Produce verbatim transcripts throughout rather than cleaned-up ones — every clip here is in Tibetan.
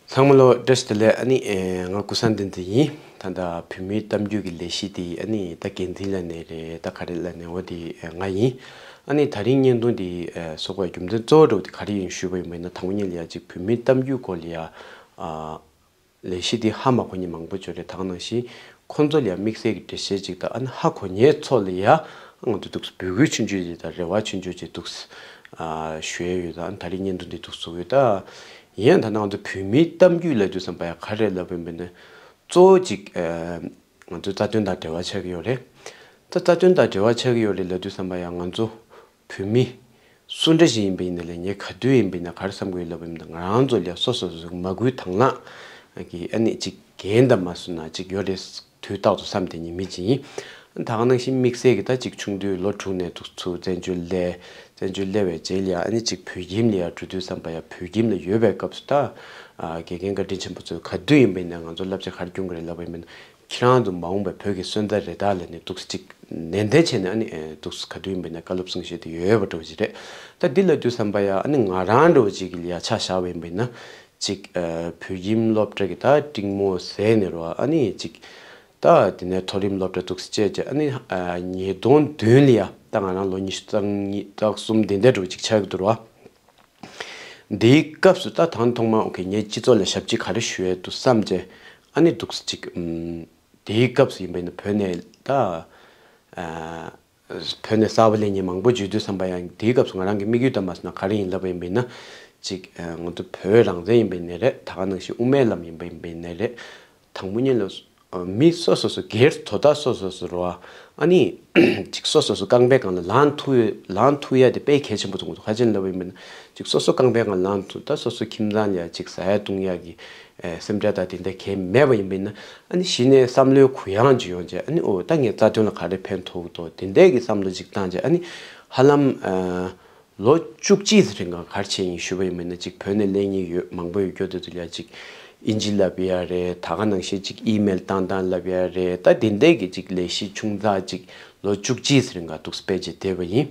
ཚང་མ་ལོ་བཀྲ་ཤིས་བདེ་ལེགས། ཨ་ནི་ཨེ་ང་ཀུན་བཟང་བསྟན་འཛིན་ཡིན། ད་ལྟ་བོད་མིའི་གཏམ་རྒྱུད་ཀྱི་ལས་གཞི་དེ་ཨ་ནི་ད་འགན་འཛིན་ལ་ནས་རེད། ད་ག་རེ་ལ་ནས་འོ་དེ་ང་ཡིན། ཨ་ནི་ད་རིང་བརྙན་ཐུང་འདི་ཨེ་བཟོ་དགོས་རྒྱུ་མཚན་གཙོ་བོ་འདྲ་བོ་དེ་ག་རེ་ཡིན་ཞུས་པ་ཡིན་པ་ཡིན་ན། དང་པོ་ཉིད་ལ་ཡ་གཅིག་བོད་མིའི་གཏམ་རྒྱུད་སྐོར་ལ་ཡ་ཨ་ལས་གཞི་དེ་ཧ་མ་གོ་མཁན་མང་པོ་ཡོད་རེད། ད་ག་ནང་བཞིན་ཁོང་ཚོ་ལ་ཡ་དམིགས་བསལ་གྱི་འགྲེལ་བཤད་ཅིག་དང་། ཨ་ནི་ཧ་གོ་མཁན་ཚོ་ལ་ཡ་ང་ཚོ་འདུག་འབོད་སྐུལ་ཆུང་ཆུང་ཅིག་དང་རེ་བ་ཆུང་ཆུང་ཅིག་འདུག་ཨ་ཞུ་ཡས་ཡོད། ད་ཨ་ནི་ད་རིང་བརྙན་ཐུང་འདི་འདུག་བཟོ་གི་ཡོད། ད་ཡིན་ཡང་ད་ང་ཚོ་བོད་མིའི་གཏམ་རྒྱུད་ལབ་དུས་ཙམ་པ་ཡ་ག་རེ་ལབ་པ་ཡིན་པ་ཡིན་ན། གཙོ་བོ་གཅིག་ཨ་ང་ཚོའི་རྩ་དོན་དང་འབྲེལ་བ་ཆགས་ཀྱི་ཡོད་རེད། ད་རྩ་དོན་དང་འབྲེལ་བ་ཆགས་ཀྱི་ཡོད་རེད་ལབ་དུས་ཙམ་པ་ཡང་ང་ཚོ་བོད་མི་སུ་འདྲ་ཞིག་ཡིན་པ་ཡིན་ན་ལས་ངས་ག་དུས་ཡིན་པ་ཡིན་ན་ག་རེ་བསམ་གྱི་ཡོད་ལབ་པ་ཡིན་ན། ང་རང་ཚོ་ལས་སོ་སོ་སོ་མ་བསྐུལ་དང་བླངས་ཀྱི་ཨ་ནི་གཅིག་འགན་དང་མ་སོང་ན་གཅིག་ཡོད་རེད། དུས་རྟག་ཏུ་བསམ་བསྡད་མཁན་མི་གཅིག་ཡིན། ད་ག་ནང་བཞིན་དམིགས་བསལ་གྱི་ད་གཅིག་ཆུང་དུས་ལོ་དྲུག་ནས་འདུག་ཚུར་བཙན་བྱོལ་སླེབས། བཙན་བྱོལ་སླེབས་པའི་རྗེས་ལ་ཡང་ཨ་ནི་གཅིག་བོད་ཁྱིམ་ལ་ཡང་འགྲོ་དུས་ཙམ་པ་ཡང་བོད་ཁྱིམ་ལ་ཡོད་པའི་སྐབས་སུ་ད་ཨ་དགེ་རྒན་བཀའ་དྲིན་ཆེན་པོ་ཚོས་ག་དུས་ཡིན་པ་ཡིན་ན་ང་ཚོ་བསླབ་བྱ་ག་རེ་སྐྱོན་གྱི་རེད་ལབ་པ་ཡིན་པ་ཡིན་ན། ཁྱེད་རང་ཚོ་མ་འོངས་པའི་བོད་ཀྱི་སོན་རྩ་རེད་ད་ལབ་ནས་འདུག་སེ་གཅིག་ནན་ཏན་བྱས་ནས་ཨ་ནི་ཨེ་འདུག་སེ་ག་དུས་ཡིན་པ་ཡིན་ན་བཀའ་སློབ་གསུང་བཤད་དེ་ཡོད་པ་འདྲ་བོ་ཅིག་རེད། ད་འདི་ལབ་དུས་ཙམ་པ་ཡང་ཨ་ནི་ང་རང་འདྲ་བོ་ཅིག་གི་ལ་ཡ་ཆ་བཞག་པ་ཡིན་པ་ཡིན་ན། གཅིག་ཨ་བོད་ཁྱིམ་སློབ་གྲྭ་གི་ད་སྤྲིང་མོ་ཟེར་ནས་རོ། ཨ་ནི་གཅིག་ད་དེ་ནས་མཐོ་རིམ་སློབ་གྲྭ་འདུག་སེ་བྱས་བྱས། ཨ་ནི་ཨ་ཉིས་སྟོང་བདུན་ལ་ཡ་ད་ང་རང་ལོ་ཉི་ཤུ་རྩ་གཉིས་རྩ་གསུམ་དེ་འདྲ་འདྲ་བོ་ཅིག་ཆགས་ཀྱི་འདུག་རོ། འདིའི་སྐབས་སུ་ད་དང་ཐོག་མ་ཨོ་ཁེ་ངས་སྤྱི་ཚོགས་ལ་ཞབས་ཕྱི་ག་རེ་ཞུ་ཡས་འདུག་བསམ་བྱས། ཨ་ནི་འདུག་སེ་གཅིག་ཨམ་དེའི་སྐབས་སུ་ཡིན་པ་ཡིན་ན་བོད་ནས་ད་ཨ་བོད་ནས་གསར་པ་སླེབས་མཁན་མང་པོ་ཡོད་དུས་ཙམ་པ་ཡང་དེའི་སྐབས་སུ་ང་རང་གི་དམིགས་ཡུལ་དང་མ་སོང་ན་ག་རེ་ཡིན་ལབ་པ་ཡིན་པ་ཡིན་ན། གཅིག་ཨ་ང་ཚོ་བོད་རང་བཙན་ཡིན་པ་ཡིན་ནའི་རེད། ད་ག་ནང་བཞིན་དབུ་མའི་ལམ་ཡིན་པ་ཡིན་པ་ཡིན་ནའི་རེད། དང་པོ་ཉིད་ལ་མི་སོ་སོ་སོ་སྒེར་དོ་བདག་སོ་སོ་སོ་རོ། ཨ་ནི་གཅིག་སོ་སོ་སོ་རྐང་པའི་སྒང་ལ་ལངས་ཐུབ་ལངས་ཐུབ་ཡ་དེ་དཔེ་གལ་ཆེན་པོ་མཐོང་གི་འདུག་ག་རེ་ཡིན་ལབ་པ་ཡིན་པ་ན། གཅིག་སོ་སོ་རྐང་པའི་སྒང་ལ་ལངས་ཐུབ། ད་སོ་སོ་ཁྱིམ་ཚང་ལ་ཡ་གཅིག་ཟ་ཡ་བཏུང་ཡ་གི་ཨེ་སེམས་ཁྲལ་དང་དེ་འདྲ་གང་ཡང་མེད་པ་ཡིན་པ་ཡིན་ན། ཨ་ནི་གཞི་ནས་བསམ་བློའི་གུ་ཡངས་ཅིག་ཡོང་བྱས། ཨ་ནི་ཨོ་ད་ངའི་རྩ་དོན་ལ་ག་རེ་ཕན་ཐོགས་འདུག་དེ་འདྲའི་གི་བསམ་བློ་ཅིག་བཏང་བྱས། ཨ་ནི་ཧ་ལམ་ཨ་ལོ་བཅུ་གཅིག་ཙམ་རིང་ག་ག་རེ་བྱས་ཡིན་ཞུས་པ་ཡིན་པ་ན། གཅིག་བོད་ནས་སླེབས་མཁན་ཡོད་མང་པོ་ཡོད་སྐྱོ་དེ་ཚོ་ལ་གཅིག་ཨིན་ཇི་བསླབ་ཡ་རེད། ད་ག་ནང་བཞིན་གཅིག་ཨི་མེལ་བཏང་སྟངས་བསླབ་ཡ་རེད། ད་དེ་འདྲའི་གི་གཅིག་ལས་གཞི་ཆུང་ཙག་ཅིག་ལོ་བཅུ་གཅིག་ཙམ་རིང་ག་འདུག་སེ་སྤེལ་བྱས་བསྡད་པ་ཡིན།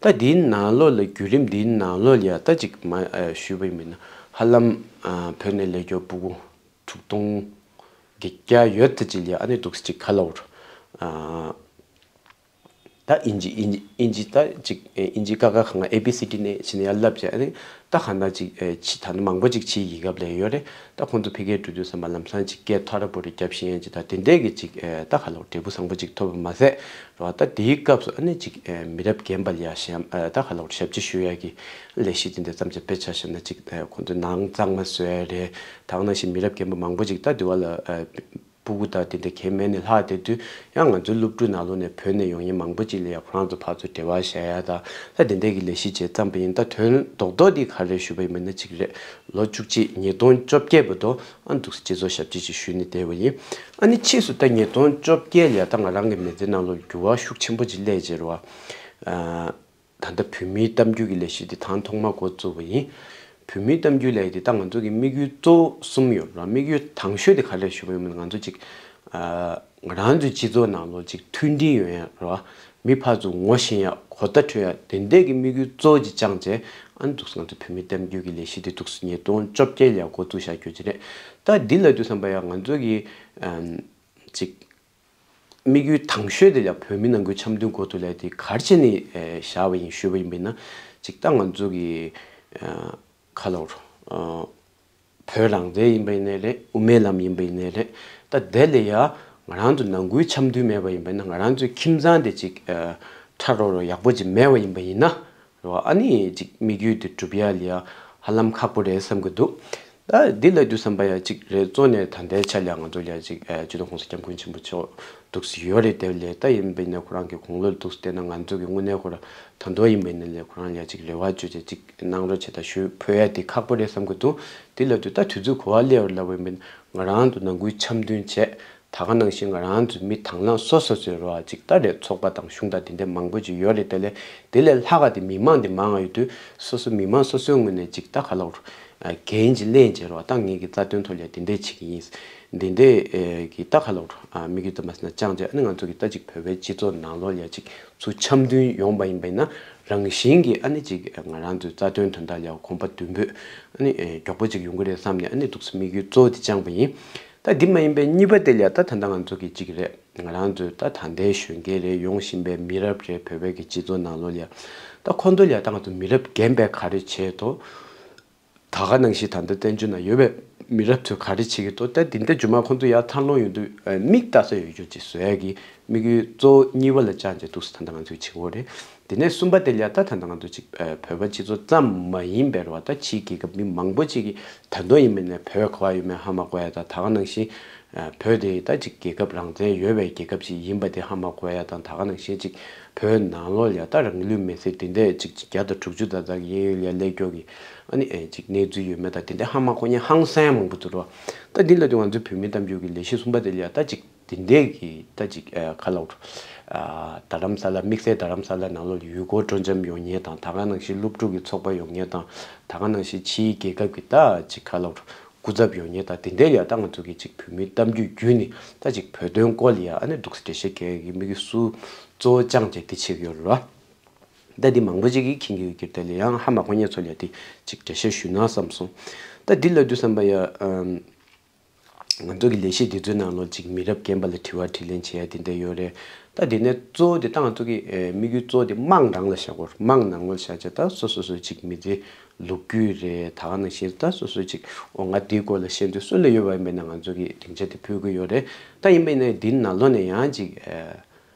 ད་དེའི་ནང་ལོགས་ལ་བརྒྱུད་རིམ་དེའི་ནང་ལོགས་ལ་ཡ་ད་གཅིག་མ་ཨ་ཞུས་པ་ཡིན་པ་ན་ཧ་ལམ་ཨ་བོད་ནས་སླེབས་སྐྱོ་སྤུ་གུ་དྲུག་སྟོང་བརྒྱད་བརྒྱ་ཡོད་ཙམ་ཅིག་ལ་ཡ་ཨ་ནི་འདུག་སེ་གཅིག་ག་ལབ་དགོས་རེད། ཨ། ད་ཨིན་ཇི་ཨིན་ཇི་ཨིན་ཇི་ད་ཅིག་ཨིན་ཇི་ཀ་ཁ་ག་ང་ཨེ་བི་སི་ཌི་ནས་ཕྱིན་ནས་ཡར་བསླབ་བྱས། ཨ་ནི་ད་ག་ན་ཅིག་ཨེ་ཕྱི་ད་ནི་མང་པོ་ཅིག་ཕྱིའི་ཡི་གབ་ལེན་ཡོད་རེད། ད་ཁོང་ཚོ་ཕ་གིར་འགྲོ་དུས་ཙམ་པ་ལམ་སང་ཅིག་སྐད་ཐོ་རེ་པོ་རེ་རྒྱབ་ཤེས་ཡན་ཅིག་ད་དེ་འདྲས་ཀྱི་ཅིག་ཨེ་ད་ག་ལ་འབྲས་བུ་བཟང་པོ་ཅིག་ཐོབ་པ་མ་ཟད་རོ། ད་དེའི་སྐབས་སུ་ཨ་ནི་ཅིག་ཨེ་མི་རབས་རྒན་པ་ལ་ཡ་ཞབས་ཨེ་ད་ག་ལ་ཞབས་ཕྱི་ཞུ་ཡ་གི་ལས་གཞི་དེ་འདྲ་བརྩམས་བྱས་དཔེ་ཆ་བཞག་ན་ཅིག་ཨེ་ཁོང་ཚོའི་ནང་གཙང་མ་བཟོ་ཡ་རེད། ད་ག་ནང་བཞིན་མི་རབས་རྒན་པ་མང་པོ་ཅིག་ད་དེ་བ་ལ་ཨེ་སྤུ་གུ་དང་དེ་འདྲ་གང་མེད་ནས་ལྷག་བསྡད་དུས། ཡང་ང་ཚོའི་སློབ་ཕྲུག་ནང་ལོགས་ནས་བོད་ནས་ཡོང་མཁན་མང་པོ་ཅིག་ལ་ཡང་ཁོ་རང་ཚོ་ཕར་ཚུར་འབྲེལ་བ་བྱ་ཡ་དང་། ད་དེ་འདྲ་གི་ལས་གཞི་བྱས་བརྩམས་པ་ཡིན། ད་དོན་རྡོག་རྡོག་འདི་ག་རེ་ཞུས་པ་ཡིན་པ་ན་གཅིག་རེད། ལོ་བཅུ་གཅིག་ཉིས་སྟོང་བཅོ་བརྒྱད་བར་དུ་ཨ་འདུག་སེ་སྤྱི་ཚོགས་ཞབས་ཕྱི་ཅིག་ཞུས་ནས་བསྡད་པ་ཡིན། ཨ་ནི་ཕྱིས་སུ་ད་ཉིས་སྟོང་བཅོ་བརྒྱད་ལ་ཡ་ད་ང་རང་གི་མི་ཚེ་ནང་ལོགས་འགྱུར་བ་ཤུགས་ཆེན་པོ་ཅིག་སླེབས་བྱས་རེད་བ། ཨ། ད་ལྟ་བོད་མིའི་གཏམ་རྒྱུད་ཀྱི་ལས་གཞི་འདི་དང་ཐོག་མ་འགོ་བཙུགས་པ་ཡིན། བོད་མིའི་གཏམ་རྒྱུད་ལས་འདི་ད་ང་ཚོ་གི་དམིགས་ཡུལ་གཙོ་བོ་གསུམ་ཡོད་ར། དམིགས་ཡུལ་དང་ཤོས་དེ་ག་རེ་ཞུ་བ་ཡིན་ན། ང་ཚོ་ཅིག་ཨ་ང་རང་ཚོའི་སྤྱི་ཚོགས་ནང་ལོགས་ཅིག་མཐུན་སྒྲིལ་ཡོང་ཡ་ར། མི་ཕར་ཚུར་ངོ་ཤེས་ཡ་གོ་བརྡ་འཕྲོད་ཡ་དེ་འདྲས་ཀྱི་དམིགས་ཡུལ་གཙོ་བོ་ཅིག་བཅངས་བྱས། ཨ་ནི་འདུག་སེ་ང་ཚོ་བོད་མིའི་གཏམ་རྒྱུད་ཀྱི་ལས་གཞི་འདི་འདུག་སེ་ཉིས་སྟོང་བཅོ་བརྒྱད་ལ་འགོ་བཙུགས་བཞག་རྒྱུ་ཅིག་རེད། ད་འདི་ལབ་དུས་ཙམ་པ་ཡང་ང་ཚོ་གི་ཨམ་ཅིག་དམིགས་ཡུལ་དང་ཤོས་དེ་ལ་བོད་མི་ནང་ཁུལ་འཆམ་མཐུན་འགོ་ཐུག་ལས་དེ་ག་རེ་བྱས་ནས་ཨེ་བཞག་པ་ཡིན་ཞུས་པ་ཡིན་པས་ན། གཅིག་ད་ང་ཚོ་གི་ཨ་ཁ་ལོར་ཨ་བོད་རང་བཙན་ཡིན་པ་ཡིན་ནའི་རེད། དབུ་མའི་ལམ་ཡིན་པ་ཡིན་ནའི་རེད། ད་དེ་ལ་ཡ་ང་རང་ཚོ་ནང་ཁུལ་འཆམ་མཐུན་མེད་པ་ཡིན་པས་ན། ང་རང་ཚོའི་ཁྱིམ་ཚང་དེ་གཅིག་ཨ་ཁྲ་རོ་རོ་ཡག་པོ་ཅིག་མེད་པ་ཡིན་པ་ཡིན་ན། རེད་བ། ཨ་ནི་ཅིག་དམིགས་ཡུལ་དེ་འགྲུབ་ཡ་ལ་ཡ་ཧ་ལམ་ཁག་པོ་རེད་བསམ་གྱི་འདུག་ད་འདི་ལབ་དུས་ཙམ་པ་ཡ་གཅིག་རེད། གཙོ་ནས་ད་ལྟའི་ཆ་ལ་ང་ཚོ་ལ་ཡ་གཅིག་ཨ་སྤྱི་ནོར་༸གོང་ས་༸སྐྱབས་མགོན་ཆེན་པོ་མཆོག་འདུག་སེ་ཡོད་རེད། དེ་ལས་ད་ཡིན་པས་ན་ཁོ་རང་གི་དགུང་ལོ་འདུག་སེ་བལྟས་ན་ང་ཚོ་གི་དངོས་གནས་ཁོ་རང་ད་དུང་ཡིན་པས་ན་ལས་ཁོ་རང་ལ་ཡ་གཅིག་རེ་བ་བཅོལ་བྱས་གཅིག་གནང་རོགས་བྱེད་དང་ཞུ་ཕོད་ཡ་དེ་ཁག་པོ་རེད་བསམ་གྱི་འདུག་འདི་ལབ་དུས་ད་དུས་ཚོད་ག་པར་སླེབས་ཡོད་ལབ་པ་ཡིན་པས་ན། ང་རང་ཚོ་ནང་ཁུལ་འཆམ་མཐུན་བྱས། ད་ག་ནང་བཞིན་ང་རང་ཚོའི་མི་དང་བླངས་སོ་སོ་སོའི་རོགས་ཅིག་ད་རེད། ཚོགས་པ་དང་གཞུང་དང་དེ་འདྲ་མང་པོ་ཅིག་ཡོད་རེད། དེ་ལས་དེ་ལས་ལྷག་ག་དེ་མི་མང་དེ་མང་ང་ཡོད་དུས། སོ་སོ་མི་མང་སོ་སོའི་ངོས་ནས་ཅིག་ད་ག་ལབ་རོགས་འགན་ཅིག་ལེན་བྱེད་རོགས། ད་ངེད་ཀྱི་རྩ་དོན་ཐོག་ལ་དེ་འདྲ་བྱེད་ཀྱི་ཡིན། དེ་འདྲ་གི་ད་ག་ལབ་རོགས་དམིགས་ཡུལ་དུ་མ་སོང་ན་བཅངས་བྱས། ཨ་ནི་ང་ཚོ་གི་ད་ཅིག་བོད་པའི་སྤྱི་ཚོགས་ནང་ལོགས་ལ་ཅིག་ཚུར་འཆམ་མཐུན་ཡོང་པ་ཡིན་པས་ན། རང་བཞིན་གྱིས་ཨ་ནི་ཅིག་ང་རང་ཚོའི་རྩ་དོན་དོན་དག་ལ་གོམ་པ་མདུན་སྤོས་ཨ་ནི་མགྱོགས་པོ་ཅིག་ཡོང་གི་རེད་བསམ་ནས་ཨ་ནི་འདུག་སེ་དམིགས་ཡུལ་གཙོ་བོ་དེ་བཅངས་པ་ཡིན། ད་འདི་མ་ཡིན་པའི་གཉིས་པ་དེ་ལ་ད་ད་ལྟ་ང་ཚོ་གི་ཅིག་རེད། ང་རང་ཚོའི་ད་ད་ལྟའི་གཞོན་སྐྱེས་རེད། ཡོང་བཞིན་པའི་མི་རབས་རེད། བོད་པའི་གི་སྤྱི་ཚོགས་ནང་ལོགས་ལ་ད་ཁོང་ཚོ་ལ་ད་ང་ཚོ་མི་རབས་རྒན་པས་ག་རེ་བྱས་ཐོག་ད་ག་ནང་བཞིན་ད་ལྟ་བཙན་བྱོལ་ནང་ཡོད་པའི་མི་རབས་ཚོས་ག་རེ་བྱེད་ཀྱི་འདུག་ད་འདི་འདྲ་རྗེས་མ་ཁོང་ཚོ་ཡར་འཚར་ལོངས་ཡོང་དུས་ཨ་མིག་ལྟ་ས་ཡོད་རྒྱུ་ཅིག་བཟོ་ཡ་གི་དམིགས་ཡུལ་གཙོ་བོ་གཉིས་པ་ལ་བཅངས་བྱས་འདུག་སེ་ད་ལྟ་ང་ཚོས་བྱེད་ཀྱི་ཡོད་རེད། དེ་ནས་གསུམ་པ་དེ་ལ་ད་ད་ལྟ་ང་ཚོ་ཅིག་ཨ་བོད་པ་སྤྱི་ཚོགས་ཙམ་མ་ཡིན་པའི་རེད་བ། ད་ཕྱིའི་རྒྱལ་ཁབ་མི་མང་པོ་ཅིག་གིས་ད་དུང་ཡིན་མིན་ནས་བོད་ག་པར་ཡོད་མེད་ཧ་མ་གོ་ཡ་དང་། ད་ག་ནང་བཞིན་ཨ་བོད་དེ་ད་ཅིག་རྒྱལ་ཁབ་རང་བཙན་ཡོད་པའི་རྒྱལ་ཁབ་ཅིག་ཡིན་པ་དེ་ཧ་མ་གོ་ཡ་དང་། ད་ག་ནང་བཞིན་ཅིག་བོད་ནང་ལོགས་ལ་ད་རང་ལུས་མེར་སྲེག་དེ་འདྲས་ཅིག་བརྒྱ་དང་དྲུག་ཅུ་ཙམ་ཙམ་གྱི་གཡས་གཡོན་ལ་སླེབས་ཀྱོག་གི་ཨ་ནི་ཨེ་ཅིག་གནས་ཚུལ་ཡོད་མེད་དང་དེ་འདྲས་ཧ་མ་གོ་མཁན་ཧང་སང་མང་པོ་འདུག་རོ། ད་འདི་ལ་དུ་ང་ཚོའི་བོད་མིའི་གཏམ་རྒྱུད་ཀྱི་ལས་གཞི་གསུམ་པ་དེ་ལ་ཡ་ད་ཅིག་དེ་འདྲས་ཀྱི་ད་ཅིག་ཨ་ག་ལབ་རོ། ཨ་རྡ་རམ་ས་ལ་དམིགས་བསལ་རྡ་རམ་ས་ལ་ནང་ལོགས་ལ་ཡུལ་སྐོར་སྤྲོ་འཆམ་ཡོང་མཁན་དང་། ད་ག་ནང་བཞིན་སློབ་ཕྲུག་གི་ཚོགས་པ་ཡོང་མཁན་དང་། ད་ག་ནང་བཞིན་ཕྱིའི་རྒྱལ་ཁབ་ཀྱི་ད་ཅིག་ག་ལབ་རོ། སྐུ་ཚབ་ཡོང་མཁན་དང་དེ་འདྲའི་ལ་ད་ང་ཚོ་གི་ཅིག་བོད་མིའི་གཏམ་རྒྱུད་བརྒྱུད་ནས་ད་ཅིག་བོད་དོན་སྐོར་ལ་ཡ་ཨ་ནི་འདུག་སེ་འགྲེལ་བཤད་རྒྱག་ཡ་གི་དམིགས་ཡུལ་སུ་གཙོ་བོ་བཅངས་བྱས་དེ་བྱེད་ཀྱི་ཡོད་རེད་བ། ད་འདི་མང་པོ་ཅིག་གིས་མཁྱེན་གྱི་ཡོད་ཀྱི་རེད། དེ་ལ་ཡང་ཧ་མ་གོ་མཁན་ཚོ་ལ་དེ་ཅིག་འགྲེལ་བཤད་ཞུས་ན་བསམ་སོང་། ད་འདི་ལབ་དུས་ཙམ་པ་ཡ་ཨམ། ང་ཚོ་གི་ལས་གཞི་འདི་ཚོའི་ནང་ལོགས་ཅིག་མི་རབས་རྒན་པ་ལ་དྲི་བ་དྲིས་ལན་བྱེད་ཡ་དེ་འདྲ་ཡོད་རེད། ད་དེ་ནས་གཙོ་བོ་དེ་ད་ང་ཚོ་གི་ཨེ་དམིགས་ཡུལ་གཙོ་བོ་དེ་དམངས་རང་ལ་བཞག་དགོས། དམངས་ནང་ལོགས་བཞག་བྱས་ད་སོ་སོ་སོའི་ཅིག་མི་ཚེའི་ལོ་རྒྱུས་རེད། ད་ག་ནང་བཞིན་ད་སོ་སོའི་ཅིག་འོ་ང་འདིའི་སྐོར་ལ་ཤེས་འདོད་སུ་ལ་ཡོད་པ་ཡིན་པས་ན་ང་ཚོ་གི་སྡིངས་ཆ་དེ་ཕུལ་གི་ཡོད་རེད། ད་ཡིན་པས་ན་འདི་ནང་ལོགས་ནས་ཡང་ཅིག་ཨེ།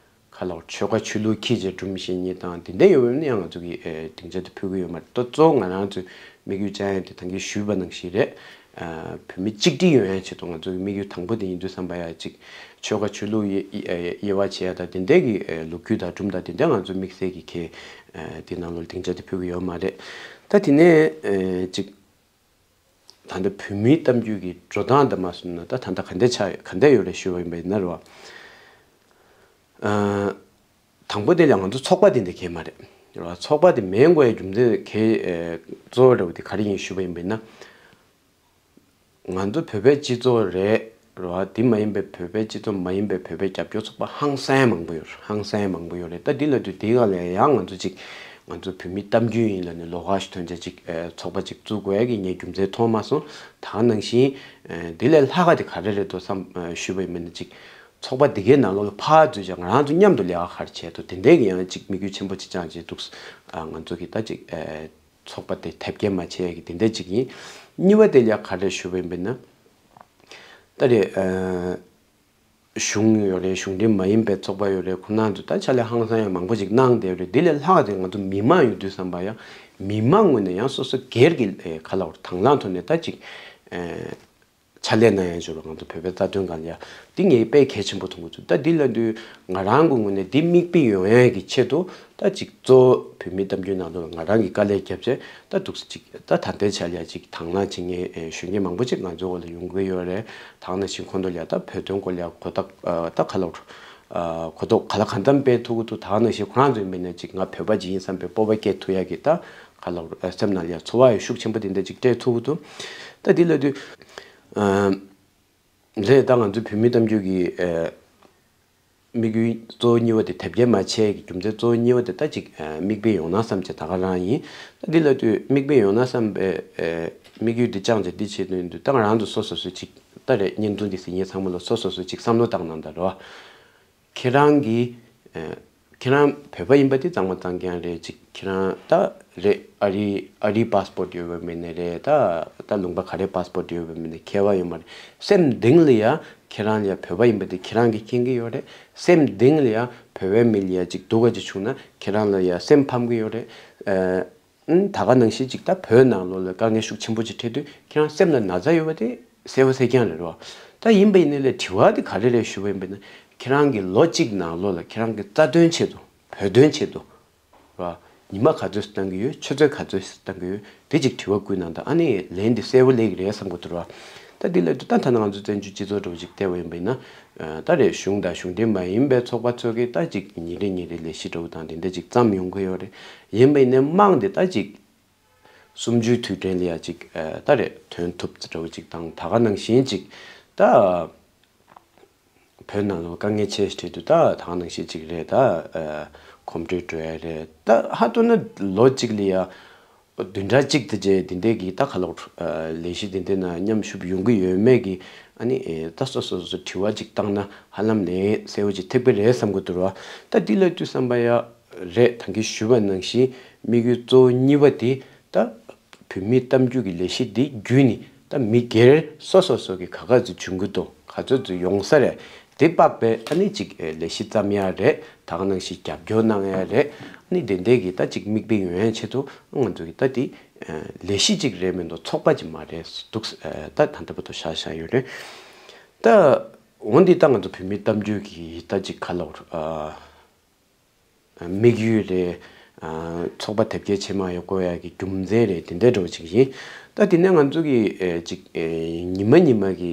ཁ་ལོ་ཆོལ་ཁ་ཆོས་ལུགས་ཁྱི་བྱས་སྒྲུང་བཤད་མཁན་དང་དེ་འདྲ་ཡོད་པ་ཡིན་ན་ཡང་ང་ཚོ་གིས་ཨེ་སྡིངས་ཆ་དེ་ཕུལ་གི་ཡོད་མ་རེད། ད་གཙོ་བོ་ང་རང་ཚོའི་དམིགས་ཡུལ་བཅའ་ཡ་དེ་ད་གིན་ཞུས་པ་ནང་བཞིན་རེད། ཨ་བོད་མི་གཅིག་སྒྲིལ་ཡོང་ཡ་ཆེད་དུ་ང་ཚོ་གི་དམིགས་ཡུལ་དང་པོ་དེ་ཡིན་དུས་ཙམ་པ་ཡ་གཅིག་ཆོལ་ཁ་ཆོས་ལུགས་དབྱེ་དབྱེ་དབྱེ་བ་ཕྱེ་ཡ་དང་དེ་འདྲའི་གི་ཨེ་ལོ་རྒྱུས་དང་སྒྲུང་དང་དེ་འདྲ་ང་ཚོ་དམིགས་བསལ་གི་གལ་ཨེ་དེ་ནང་ལོགས་སྡིངས་ཆ་དེ་ཕུལ་གི་ཡོད་མ་རེད། ད་དེ་ནས་ཨེ་གཅིག་ད་ལྟ་བོད་མིའི་གཏམ་རྒྱུད་ཀྱི་འགྲོ་སྟངས་དང་མ་སོང་ན་ད་ད་ལྟ་ག་འདྲ་ཆགས་ཡོད་ག་འདྲ་ཡོད་རེད་ཞུས་པ་ཡིན་པ་ཡིན་ན་རེད་བ། ཨ་དང་པོ་དེ་ལ་ང་ཚོ་ཚོགས་པ་དེ་འདྲ་གལ་མ་རེད་རེད་བ། ཚོགས་པ་དེ་མེད་དགོས་ཡ་རྒྱུ་མཚན་གལ་ཨེ་གཙོ་བོ་རེད་བ། དེ་ག་རེ་ཡིན་ཞུས་པ་ཡིན་པ་ཡིན་ན། ང་ཚོ་བོད་པའི་སྤྱི་ཚོགས་རེད་རེད་བ། དེ་མ་ཡིན་པའི་བོད་པའི་སྤྱི་ཚོགས་མ་ཡིན་པའི་བོད་པའི་རྒྱབ་སྐྱོར་ཚོགས་པ་ཧང་སང་མང་པོ་ཡོད་རེད། ཧང་སང་མང་པོ་ཡོད་རེད། ད་འདི་ལ་དུས་དེའི་སྒང་ལ་ཡང་ང་ཚོ་ཅིག་ང་ཚོ་བོད་མིའི་གཏམ་རྒྱུད་ཡིན་ལབ་ནས་ལོགས་ཀ་ཞིག་ཐོན་བྱས་ཅིག་ཨེ་ཚོགས་པ་ཅིག་བཙུགས་དགོས་ཡ་གི་ངས་རྒྱུ་མཚན་མཐོང་མ་སོང་། ད་ག་ནང་བཞིན་ཨེ་འདི་ལས་ལྷག་ག་དེ་ག་རེ་རེད་འདུག་བསམ་ཨེ་ཞུས་པ་ཡིན་པ་ཡིན་ན། ཅིག་ཚོགས་པ་འདི་གའི་ནང་ལོགས་ལ་ཕར་འཛུལ་བྱས་ང་རང་ཚོ་མཉམ་དུ་ལས་ཀ་ག་རེ་བྱས་འདུག་དེ་འདྲའི་གི་ཡང་ཅིག་དམིགས་ཡུལ་ཆེན་པོ་ཅིག་བཅངས་བྱས་འདུག་ཨ་ང་ཚོ་གི་ད་ཅིག་ཨེ་ཚོགས་པ་དེ་དེབ་སྐྱེལ་མ་བྱས་ཡ་གི་དེ་འདྲ་ཅིག་ཡིན། གཉིས་པ་དེ་ལ་ག་རེ་ཞུ་བ་ཡིན་པ་ཡིན་ན། ད་རེད་ཨ་གཞུང་ཡོད་རེད། གཞུང་འབྲེལ་མ་ཡིན་པའི་ཚོགས་པ་ཡོད་རེད། ཁོ་རང་ཚོ་ད་ཕྱག་ལས་ཧང་སང་ཡང་མང་པོ་ཅིག་གནང་བསྡད་ཡོད་རེད། དེ་ལས་ལྷག་དེ་ང་ཚོ་མི་མང་ཡོད་དུས་ཙམ་པ་ཡང་མི་མང་ངོས་ནས་ཡང་སོ་སོ་སྒེར་གྱི་ཨེ་ག་ལབ་དང་བླངས་ཐོག་ནས་ད་ཅིག་ཨེ་ཕྱག་ལས་གནང་ཡ་ཡོད་རེད། ང་ཚོ་བོད་པའི་རྩ་དོན་སྒང་ལ་ཡ་དེ་ངས་དཔེ་གལ་ཆེན་པོ་མཐོང་གི་འདུག་ད་འདི་ལབ་དུས་ང་རང་གི་ངོས་ནས་འདི་མིག་དཔེ་ཡོང་ཡ་གི་ཆེད་དུ་ད་ཅིག་གཙོ་བོ་བོད་མིའི་གཏམ་རྒྱུད་ནང་ལོགས་ལ་ང་རང་གིས་དཀའ་ལས་བརྒྱབ་བྱས་ད་འདུག་སེ་ཅིག་ད་ད་ལྟའི་ཆ་ལ་ཡ་ཅིག་དང་བླངས་བྱེད་མཁན་ཨེ་གཞོན་སྐྱེས་མང་པོ་ཅིག་ང་ཚོའི་འོག་ལ་ཡོང་གི་ཡོད་རེད། ད་ག་ནང་བཞིན་ཁོང་ཚོ་ལ་ཡ་ད་བོད་དོན་སྐོར་ལ་ཡ་གོ་རྟོགས་ཨ་ད་ག་ལབ་རོ། ཨ་གོ་རྟོགས་ག་ལ་གང་འཚམ་སྤེལ་ཐུབ་ཀྱི་འདུག་ད་ག་ནང་བཞིན་ཁོ་རང་ཚོའི་མི་ནས་ཅིག་ང་བོད་པ་ཅིག་ཡིན་བསམ་པའི་སྤོབས་པ་སྐྱེ་ཐུབ་ཡ་གི་ད་ག་ལབ་རོ། ཨ་སེམས་ནང་ལ་ཡ་ཚོར་བ་ཡ་ཤུགས་ཆེན་པོ་དེ་འདྲ་ཅིག་སྤྲད་ཐུབ་ཀྱི་འདུག་ད་འདི་ལབ་དུས་ཨ་རེད། ད་ང་ཚོའི་བོད་མིའི་གཏམ་རྒྱུད་ཀྱི་ཨ་དམིགས་ཡུལ་གཙོ་བོ་གཉིས་པ་དེ་དེབ་སྐྱེལ་མ་བྱས་ཀྱི་རྒྱུ་མཚན་གཙོ་བོ་གཉིས་པ་དེ་ད་ཅིག་ཨ་མིག་དཔེ་ཡོང་ན་བསམ་བྱས་ད་ག་རང་ཡིན། ད་འདི་ལབ་དུས་མིག་དཔེ་ཡོང་ན་བསམ་པའི་ཨ་དམིགས་ཡུལ་འདི་བཅངས་བྱས་འདི་བྱེད་དོན་དུ་ད་ང་རང་ཚོ་སོ་སོ་སོ་ཅིག་ད་རེད། བརྙན་ཐུང་འདི་གཟིགས་མཁན་ཚང་མ་ལ་སོ་སོ་སོ་ཅིག་བསམ་བློ་བཏང་གནང་དང་རོ། ཁྱེད་རང་གིས་ཨ་ཁྱེད་རང་བོད་པ་ཡིན་པ་དེ་གཙང་མ་གཙང་རྐྱང་རེད། ཅིག་ཁྱེད་རང་ད་རེད། ཨ་རི་ཨ་རིའི་པཱ་སི་པོར་ཊི་ཡོད་པ་མིན་ནས་རེད། ད་ད་ལུང་པ་ག་རེའི་པཱ་སི་པོར་ཊི་ཡོད་པ་མིན་ནས་ཁྱད་པར་ཡོད་མ་རེད། སེམས་གཏིང་ལ་ཡ་ཁྱེད་རང་ལ་ཡ་བོད་པ་ཡིན་པ་དེ་ཁྱེད་རང་གིས་མཁྱེན་གྱི་ཡོད་རེད། སེམས་གཏིང་ལ་ཡ་བོད་པའི་མི་ལ་ཡ་ཅིག་སྡུག་ག་ཅིག་བྱུང་ན་ཁྱེད་རང་ལ་ཡ་སེམས་ཕམ་གྱི་ཡོད་རེད། ཨ་ཨང་ད་ག་ནང་བཞིན་ཅིག་ད་བོད་ནང་ལོགས་ལ་དཀའ་ངལ་ཤུགས་ཆེན་པོ་ཅིག་འཕྲད་དུས་ཁྱེད་རང་སེམས་ལ་ན་ཚ་ཡོད་པ་དེ་གསལ་པོ་གསལ་རྐྱང་རེད་རོ། ད་ཡིན་པ་ཡིན་ནའི་ལས་དྲི་བ་དེ་ག་རེ་རེད་ཞུ་བ་ཡིན་པ་ཡིན་ན། ཁྱེད་རང་གི་ལོ་གཅིག་ནང་ལོགས་ལ་ཁྱེད་རང་གི་རྩ་དོན་ཆེད་དུ་བོད་དོན་ཆེད་དུ་རོ། ཉི་མ་ག་ཚོད་བཏང་གི་ཡོད། ཆུ་ཚོད་ག་ཚོད་བཏང་གི་ཡོད། དེ་ཅིག་དྲི་བ་བསྐུལ་གནང་དང་། ཨ་ནི་ལན་དེ་གསལ་པོ་སླེབས་ཀྱི་རེད་བསམ་གྱི་འདུག་རོ། ད་འདི་ལ་དུ་ད་ཐ་ན་ང་ཚོ་བཙན་བྱོལ་སྤྱི་ཚོགས་འདྲ་བོ་ཅིག་བལྟས་པ་ཡིན་པ་ཡིན་ན། ཨ་ད་རེས་གཞུང་དང་གཞུང་འབྲེལ་མ་ཡིན་པའི་ཚོགས་པ་ཚོ་གིས་ད་ཅིག་ཉིན་རེ་ཉིན་རེ་ལས་གཞི་འདྲ་བོ་དང་དེ་འདྲ་ཅིག་བརྩམས་ཡོང་གི་ཡོད་རེད། ཡིན་པ་ཡིན་ནའི་དམངས་དེ་ད་ཅིག་གསུམ་བཅུའི་དུས་དྲན་ལ་ཡ་ཅིག་ཨ་ད་རེས་ཐོན་ཐུབ་འདྲ་བོ་ཅིག་དང་། ད་ག་ནང་བཞིན་ཅིག་ད་བོད་ནང་ལོགས་དཀའ་ངལ་ཆེ་ཞིག་འཕྲད་དུས་ད་ད་ག་ནང་བཞིན་ཅིག་རེད། ད་ཨ་ གོམ་བགྲོད་འགྲོ་ཡ་རེད། ད་ཧ་ཏོ་ན་ལོ་གཅིག་ལ་ཡ་བདུན་ཕྲག་གཅིག་དེ་རྗེས་དེ་འདྲས་ཀྱི་ད་ག་ལོག་ལས་གཞི་དེ་འདྲས་ན་མཉམ་ཞུགས་ཡོང་གི་ཡོད་མེད་ཀྱི་ཨ་ནི་ད་སོ་སོ་སོ་དྲི་བ་ཅིག་བཏང་ན་ཧ་ལམ་ལན་གསལ་བོ་ཅིག་ཐེབས་ཀྱི་རེད་བསམ་གི་འདུག་ར། ད་འདི་ལ་དུས་བསམ་པ་ཡ་རེད། ད་གིན་ཞུས་པ་ནང་བཞིན་དམིགས་ཡུལ་གཙོ་བོ་གཉིས་པ་དེ་ད་བོད་མིའི་གཏམ་རྒྱུད་ཀྱི་ལས་གཞི་འདི་བརྒྱུད་ནས་ད་མི་སྒེར་སོ་སོ་སོ་གི་ག་ག་ཚོད་བྱུང་གི་འདུག་ག་ཚོད་ཚོད་ཡོང་ས་རེད། དེ་དཔག་པའི་ཨ་ནི་ཅིག་ལས་གཞི་བརྩམ་ཡ་རེད། ད་ག་ནང་བཞིན་རྒྱབ་སྐྱོར་གནང་ཡ་རེད། ཨ་ནི་དེ་འདྲས་ཀྱི་ད་ཅིག་མིག་དཔེ་ཡོང་ཡ་ཆེད་དུ་ང་ཚོ་གི་ད་དེ་ལས་གཞི་ཅིག་རེད་མི་འདུག་ཚོགས་པ་ཅིག་མ་རེད་འདུག་ད་ད་ལྟ་བར་དུ་བཞག་བཞག་ཡོད་རེད། ད་འོན་ཏེ་ད་ང་ཚོ་བོད་མིའི་གཏམ་རྒྱུད་ཀྱི་ད་ཅིག་ག་ལབ་དགོས་རེད། དམིགས་ཡུལ་རེད། ཚོགས་པ་དེབ་སྐྱེལ་ཆེད་མ་ཡོད་དགོས་ཡ་གི་རྒྱུ་མཚན་རེད། དེ་འདྲའི་འདྲ་བོ་ཅིག་ཡིན། ད་དེ་ནས་ང་ཚོ་གི་ཅིག་ཉི་མ་ཉི་མ་གི་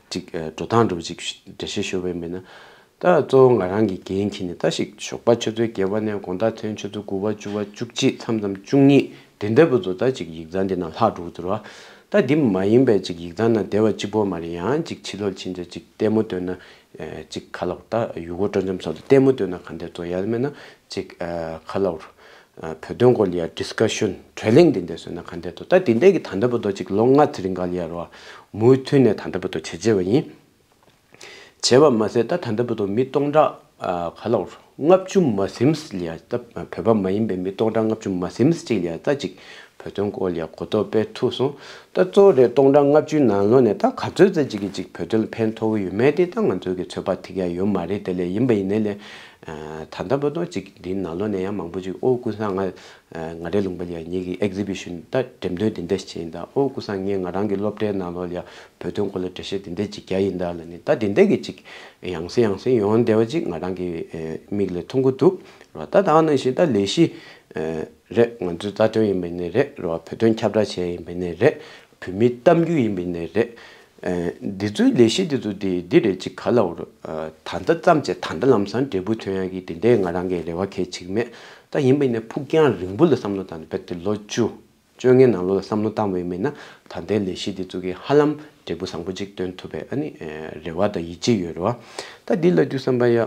ཅིག་འགྲོ་སྟངས་འདྲ་བོ་ཅིག་འགྲེལ་བཤད་ཞུ་བ་ཡིན་ན། ད་གཙོ་བོ་ང་རང་གི་འགན་འཁྱེར་ནས་ད་ཞིག་ཞོགས་པ་ཆུ་ཚོད་བརྒྱད་པ་ནས་དགོང་དག་མཚན་ཆུ་ཚོད་དགུ་པ་བཅུ་པ་བཅུ་གཅིག་མཚམས་མཚམས་བཅུ་གཉིས་དེ་འདྲ་བོ་ཚོ་ད་ཅིག་ཡིག་ཚང་འདི་ནང་ལྷག་འགྲོ་གི་འདུག་ར། ད་འདི་མ་ཡིན་པའི་ཅིག་ཡིག་ཚང་ནང་བསྡད་པ་གཅིག་པོ་མ་རེད། ཡང་ཅིག་ཕྱི་ལོགས་ཕྱིན་ཚེ་ཅིག་ལྟད་མོ་སྟོན་ན། ཅིག་ག་ལབ་དགོས་རེད། ད་ཡུལ་སྐོར་སྤྲོ་འཆམ་སོགས་ལ་ལྟད་མོ་སྟོན་ན་ག་འདྲས་འདུག་ཡང་མིན་ན་ཅིག་ག་ལབ་དགོས་རེད། བོད་དོན་སྐོར་ལ་ཡ་ཌིས་ཀ་ཤན་གྲོས་གླེང་དེ་འདྲས་བཟོས་ན་ག་འདྲས་འདུག་ད་དེ་འདྲས་ཀྱི་ད་ལྟ་བར་དུ་ཅིག་ལོ་ལྔ་ཙམ་རིང་ག་ལ་ཡ་རོ། མུ་མཐུད་ནས་ད་ལྟ་བར་དུ་བྱས་བྱས་པ་ཡིན། བྱས་པ་མ་ཟད་ད་ད་ལྟ་བར་དུ་མི་སྟོང་ཕྲག་ག་ལབ་དགོས་རེད། ལྔ་བཅུ་མ་ཟིན་ལ་ཡ། ད་བོད་པ་མ་ཡིན་པའི་མི་སྟོང་ཕྲག་ལྔ་བཅུ་མ་ཟིན་ཅིག་ལ་ཡ་ད་ཅིག་བོད་དོན་སྐོར་ལ་ཡ་གོ་རྟོགས་སྤེལ་ཐུབ་སོང་། ད་གཙོ་བོ་རེད། སྟོང་ཕྲག་ལྔ་བཅུའི་ནང་ལོགས་ནས་ད་ག་ཚོད་ཙམ་ཅིག་གིས་ཅིག་བོད་དོན་ལ་ཕན་ཐོགས་ཀྱི་ཡོད་མེད་དེ་ད་ང་ཚོ་གི་ཚོད་དཔག་ཐིག་ཡ་ཡོད་མ་རེད། དེ་ལས་ཡིན་པ་ཡིན་ནའི་ལས་ད་ལྟ་བར་དུ་ཅིག་འདིའི་ནང་ལོགས་ནས་ཡང་མང་པོ་ཅིག་ཨོ་ཀུན་བཟང་ང་ང་རའི་ལུང་པ་ལ་ཡ་ངེད་ཀྱི་ཨེག་ཛི་བི་ཤན་ད་འགྲེམས་སྟོན་དེ་འདྲ་ཞིག་བྱས་ཡིན། ད་ཨོ་ཀུན་བཟང་ངས་ང་རང་གི་སློབ་གྲྭའི་ནང་ལོགས་ལ་ཡ་བོད་དོན་སྐོར་ལ་འགྲེལ་བཤད་དེ་འདྲ་ཅིག་རྒྱག་ཡིན་ད་ལབ་ནས་ད་དེ་འདྲ་གི་ཅིག་ཡང་སེ་ཡང་སེ་ཡོང་བསྡད་པ་ཅིག་ང་རང་གི་མིག་ལ་མཐོང་གི་འདུག་ར། ད་ད་ག་ནང་བཞིན་ད་ལས་གཞི་རེད། ང་ཚོའི་རྩ་དོན་ཡིན་པ་ཡིན་ནའི་རེད་ར། བོད་དོན་ཁྱབ་བསྒྲགས་བྱས་ཡིན་པ་ཡིན་ནའི་རེད། བོད་མིའི་གཏམ་རྒྱུད་ཡིན་པ་ཡིན་ནའི་རེད། འདི་ཚོའི་ལས་གཞི་འདི་ཚོ་དེ་འདི་རེད། ཅིག་ག་ལབ་དགོས་རེད། ད་ལྟ་ཙམ་བྱས་ད་ལྟ་ལམ་སང་འབྲས་བུ་ཐོན་ཡག་གི་དེ་འདྲའི་ང་རང་གི་རེ་བ་གལ་ཆེ་གི་མེད། ད་ཡིན་པ་ཡིན་ནའི་ཕུགས་རྒྱང་རིང་པོ་ལ་བསམ་བློ་བཏང་ནས་རྦད་དེ་ལོ་བཅུ་བཅོ་ལྔའི་ནང་ལོགས་ལ་བསམ་བློ་བཏང་བ་ཡིན་པ་ཡིན་ན་ད་ལྟའི་ལས་གཞི་འདི་ཚོ་གིས་ཧ་ལམ་འབྲས་བུ་བཟང་པོ་ཅིག་སྟོན་ཐུབ་པའི་ཨ་ནི་རེ་བ་དང་ཡིད་ཆེས་ཡོད་རེད་བ། ད་འདི་ལབ་དུས་བསམ་པ་ཡ།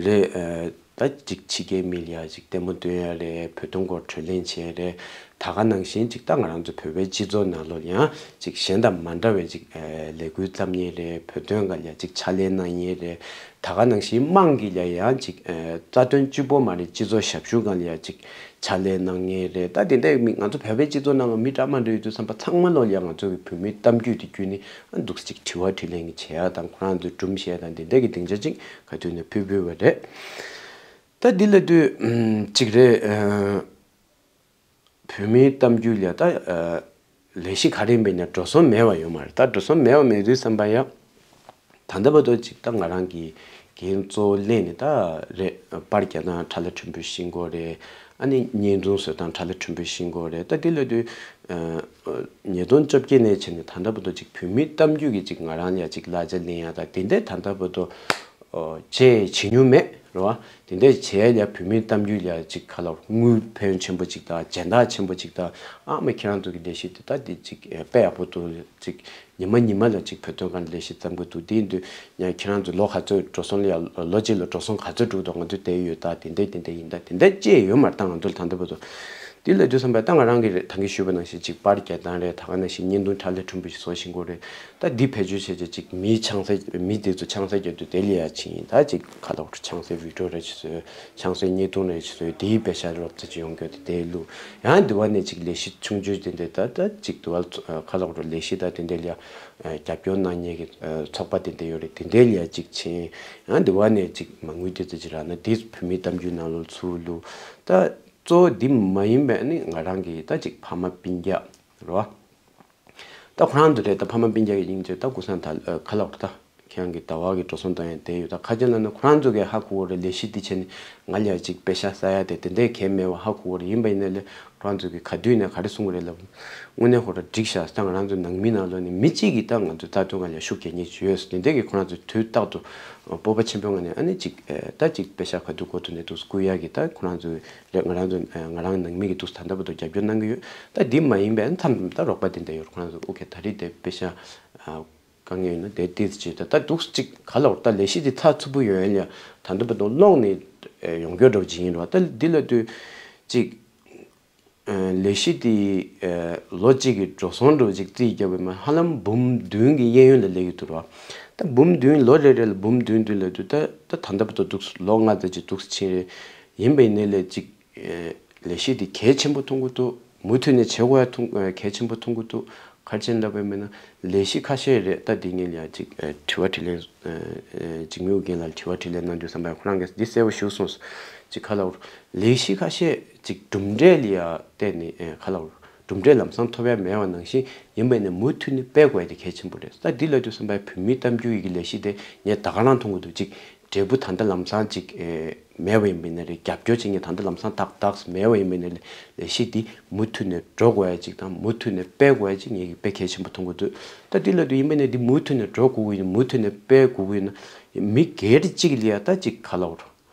རེད། ད་ཅིག་ཕྱི་རྒྱལ་མི་ལ་ཡ་ཅིག་ལྟད་མོ་སྟོན་ཡ་རེད། བོད་དོན་སྐོར་གྲོས་གླེང་བྱས་རེད། ད་ག་ནང་བཞིན་ཅིག་ད་ང་རང་ཚོ་བོད་པའི་སྤྱི་ཚོགས་ནང་ལོགས་ཡང་ཅིག་གཞན་དང་མ་འདྲ་བའི་ཅིག་ལས་འགུལ་བརྩམ་ཡས་རེད། བོད་དོན་སྒང་ལ་ཡ་ཅིག་ཕྱག་ལས་གནང་ཡས་རེད། ད་ག་ནང་བཞིན་དམངས་ཀྱི་ལ་ཡང་ཅིག་རྩ་དོན་གཅིག་པོ་མ་རེད། སྤྱི་ཚོགས་ཞབས་ཞུ་སྒང་ལ་ཡ་ཅིག་ཕྱག་ལས་གནང་ངེས་རེད། ད་དེ་འདྲའི་མི་ང་ཚོ་བོད་པའི་སྤྱི་ཚོགས་ནང་ལ་མི་འདྲ་མ་འདྲ་ཡོད་དུས་བསམ་པ་ཚང་མ་ལོ་ཡང་ང་ཚོ་གི་བོད་མིའི་གཏམ་རྒྱུད་དེ་བརྒྱུད་ནས་ཨ་འདུག་ཅིག་དྲི་བ་དྲིས་ལན་གྱི་བྱེད་ཡག་དང་ཁོ་རང་ཚོའི་སྒྲུང་བཤད་དང་དེ་འདྲ་གི་སྡིངས་ཆ་ཅིག་ག་དུས་ནས་ཕུལ་ཕུལ་བ་རེད། ད་འདི་ལ་དུས་ཅིག་རེད། བོད་མིའི་གཏམ་རྒྱུད་ལ་ད་ལས་གཞི་ག་རེ་ཡིན་པ་ཡིན་ན་འགྲོ་སོང་མེད་པ་ཡོད་མ་རེད། ད་འགྲོ་སོང་མེད་པ་མེད་དུས་བསམ་པ་ཡང་། ད་ལྟ་བར་དུ་ཅིག་ད་ང་རང་གི་འགན་གཙོ་བོ་ལེན་ནས་ད་རེད། པར་རྒྱག་སྟངས་ཁྲ་ལ་ཁྲིམས་དཔོན་ཤེས་དགོས་རེད། ཨ་ནི་བརྙན་ཐུང་བཟོ་སྟངས་ཁྲ་ལ་ཁྲིམས་དཔོན་ཤེས་དགོས་རེད། ད་དེ་ལ་དུས་ཉིས་སྟོང་བཅོ་བརྒྱད་ནས་བྱས་ནས་ད་ལྟ་བར་དུ་ཅིག་བོད་མིའི་གཏམ་རྒྱུད་ཀྱི་ཅིག་ང་རང་ལ་ཅིག་གླ་ཆ་ལེན་ཡ་ད་དེ་འདྲས་ད་ལྟ་བར་དུ་བྱས་བྱེད་མྱོང་མེད་རེད་བ། དེ་འདྲས་བྱས་ཡ་བོད་མིའི་གཏམ་རྒྱུད་ལ་ཅིག་ག་ལ་དངུལ་ཕོན་ཆེན་པོ་ཅིག་དང་སྦྱིན་བདག་ཆེན་པོ་ཅིག་དང་ཨ་མ་ཁྱེད་རང་ཚོ་གི་ལས་གཞི་དེ་ད་དེ་ཅིག་དཔེ་ཡག་པོ་འདུག་ཅིག་ཉི་མ་ཉི་མ་ལ་ཅིག་བོད་དོན་སྒང་ལ་ལས་གཞི་བརྩམ་གྱི་འདུག་དེ་ཡིན་དུས་ཡང་ཁྱེད་རང་ཚོ་ལོ་ག་ཚོད་འགྲོ་སོང་ལ་ཡ་ལོ་གཅིག་ལ་འགྲོ་སོང་ག་ཚོད་འགྲོ་འདུག་ང་ཚོ་དེ་ཡོད་ད་དེ་འདྲས་དེ་འདྲས་ཡིན་ད་དེ་འདྲས་ཅེས་ཡོད་མ་རེད། ད་ང་ཚོ་ལ་ད་ལྟ་བར་དུ་དེ་ལ་དུས་བསམ་པ་ད་ང་རང་གི་རེད། ད་གིན་ཞུས་པ་ནང་བཞིན་ཅིག་པར་རྒྱག་སྟངས་རེད། ད་ག་ནང་བཞིན་བརྙན་ཐུང་ཁྲ་ལས་ཁྲིམས་དཔོན་ཞིག་བཟོ་ཤེས་དགོས་རེད། ད་འདི་བེད་སྤྱོད་བྱས་བྱས་ཅིག་མིའི་ཆང་ས་མི་དེ་ཚོ་ཆང་ས་རྒྱག་དུས་དེ་ལ་ཡ་ཕྱིན་ཡིན། ད་ཅིག་ག་ལ་ཆང་སའི་བི་ཌིའོ་རེ་ཅིག་བཟོས། ཆང་སའི་བརྙན་ཐུང་རེ་ཅིག་བཟོས། དེའི་པེ་ཤ་རོབ་ཙམ་ཅིག་ཡོང་རྒྱུ་དེ་དེ་བླུགས། ཡང་འདི་བ་ནས་ཅིག་ལས་གཞི་ཆུང་ཆུང་དེ་འདྲ་ད་ད་ཅིག་འདི་བ་ཁ་ལོག་རུ་ལས་གཞི་ད་དེ་འདྲ་ལ་རྒྱབ་སྐྱོར་གནང་མཁན་གྱི་ཚོགས་པ་དེ་འདྲ་ཡོད་རེད། དེ་འདྲ་ལ་ཅིག་ཕྱིན། ཡང་འདི་བ་ནས་ཅིག་མ་དངུལ་དེ་ཚོ་ཅིག་རག་ན་དེ་བོད་མིའི་གཏམ་རྒྱུད་ནང་ལོགས་ཚུར་བླུགས། ད་གཙོ་བོ་འདི་མ་ཡིན་པའི་ནི་ང་རང་གི་ད་ཅིག་ཕ་མ་སྤུན་ཀྱག་རོ། ད་ཁོ་རང་ཚོ་རེད། ད་ཕ་མ་སྤུན་ཀྱག་གི་སྙིང་རྗེ་ད་ཀུན་བཟང་ད་ཁ་ལོག་ད་ཁྱེད་རང་གི་ཟླ་བ་གི་འགྲོ་སོང་བཏང་ཡང་བསྡད་ཡོད། ད་ཁ་ཅན་ལ་ནི་ཁོ་རང་ཚོ་གིས་ཧ་གོ་གི་རེད། ལས་གཞི་འདི་བྱས་ནས་ང་ལ་ཡ་ཅིག་པེ་ཤ་ས་ཡ་དེ་དེ་འདྲའི་གལ་མེད་པ་ཧ་གོ་གི་རེད། ཡིན་པ་ཡིན་ན་ལས་ཁོ་རང་ཚོ་གིས་ག་དུས་ནས་ག་རེ་གསུང་གི་རེད་ལབ། དངོས་གནས་ཧོ་ར་འགྲིག་ཤག་ད་ང་རང་ཚོ་ནང་མི་ནང་ལོགས་ནས་མི་གཅིག་གིས་ད་ང་ཚོ་ད་དུང་ང་ལ་ཤུགས་རྒྱག་མཁན་ཅིག་ཡོད་ཟེར། དེ་འདྲས་ཀྱིས་ཁོ་རང་ཚོ་དུས་རྟག་ཏུ་སྤོབས་པ་ཆེན་པོའི་ངང་ནས་ཨ་ནི་ཅིག་ད་ཅིག་པེ་ཤ་ག་དུས་དགོས་ཐུག་ནས་འདུག་བསྐུར་ཡག་གི་ད་ཁོ་རང་ཚོ་རེད། ང་རང་ཚོ་ང་རང་ནང་མི་གི་འདུག་ད་ལྟ་བར་དུ་རྒྱབ་སྐྱོར་གནང་གི་ཡོད། ད་འདི་མ་ཡིན་པའི་མཚམས་མཚམས་ད་རོགས་པ་དེ་འདྲ་ཡོད། ཁོ་རང་ཚོ་ཨོ་ཁེ་ད་རེས་དེ་པེ་ཤ་དཀའ་ངལ་ཡོད་ན་དེ་ཏིས་ཅིག་ད་ད་འདུག་ཅིག་ག་ལ་བར་ད་ལས་གཞི་དེ་ཚགས་ཚུད་པོ་ཡོད་ཡ་ལ་ད་ལྟ་བར་དུ་ཀློག་ནས་ ཡོང་རྒྱུ་འདྲ་བོ་ཅིག་ཡིན་རེད་བ། ད་འདི་ལབ་དུས་ཅིག་ལས་གཞི་དེ་ལོ་གཅིག་གི་འགྲོ་སོང་འདྲ་བོ་ཅིག་རྩིས་བརྒྱབ་པ་ཡིན་ན་ཧ་ལམ་འབུམ་བདུན་གྱི་གཡས་གཡོན་ལ་སླེབས་ཀྱི་འདུག་རེད་བ། ད་འབུམ་བདུན་ལོ་རེ་རེ་ལ་འབུམ་བདུན་བདུན་ལབ་དུས་ད་ད་ད་ལྟ་བར་དུ་འདུག་ལོ་ལྔ་ཙམ་ཅིག་འདུག་ཕྱིན་རེད། ཡིན་པ་ཡིན་ནའི་ལས་ཅིག་ལས་གཞི་དེ་གལ་ཆེན་པོ་མཐོང་གི་འདུག་མུ་མཐུད་ནས་བྱེད་དགོས་ཡ་མཐོང་གལ་ཆེན་པོ་མཐོང་གི་འདུག་ག་རེ་བྱས་ནས་ལབ་པ་ཡིན་ན་ལས་གཞི་ཁ་ཤས་རེད། ད་འདི་ངས་ལ་ཡ་ཅིག་དྲི་བ་དྲིས་ལན་འཇིགས་མེད་ཨོ་རྒྱན་ལགས་ལ་དྲི་བ་དྲིས་ལན་གནང་དུས་ཙམ་པ་ཁོ་རང་གིས་འདི་གསལ་པོ་ཞུ་སོང་། ཅིག་ག་ལབ་རེད། ལས་གཞི་ཁ་ཤས་ཅིག་གྲུབ་འབྲས་ལ་ཡ་བལྟས་ནས་ག་ལབ་རེད། གྲུབ་འབྲས་ལམ་སང་ཐོབ་ཡ་མེད་པ་ནང་བཞིན་ཡིན་པ་ཡིན་ནའི་མུ་མཐུད་ནས་སྤེལ་དགོས་ཡ་དེ་གལ་ཆེན་པོ་རེད། ད་འདི་ལབ་དུས་ཙམ་པ་བོད་མིའི་གཏམ་རྒྱུད་ཡི་གེ་ལས་གཞི་དེ་ངས་ད་ག་རང་མཐོང་གི་འདུག་ཅིག་འབྲས་བུ་ད་ལྟ་ལམ་སང་ཅིག་ཨེ་མེད་པ་ཡིན་པ་ཡིན་ན་རེད། རྒྱབ་སྐྱོར་བྱེད་མཁན་ད་ལྟ་ལམ་སང་ཏག་ཏག་མེད་པ་ཡིན་པ་ཡིན་ན་ལས་གཞི་འདི་མུ་མཐུད་ནས་འགྲོ་དགོས་ཡ་ཅིག་དང་མུ་མཐུད་ནས་སྤེལ་དགོས་ཡ་ཅིག་ངེད་ཀྱིས་དཔེ་གལ་ཆེན་པོ་མཐོང་གི་འདུག་ད་འདི་ལབ་དུས་ཡིན་པ་ཡིན་ན་འདི་མུ་མཐུད་ནས་འགྲོ་དགོས་ཀྱི་ཡིན། མུ་མཐུད་ནས་སྤེལ་དགོས་ཀྱི་ཡིན་ན་མི་སྒེར་གཅིག་ལ་ཡ་ད་ཅིག་ག་ལབ་རེད།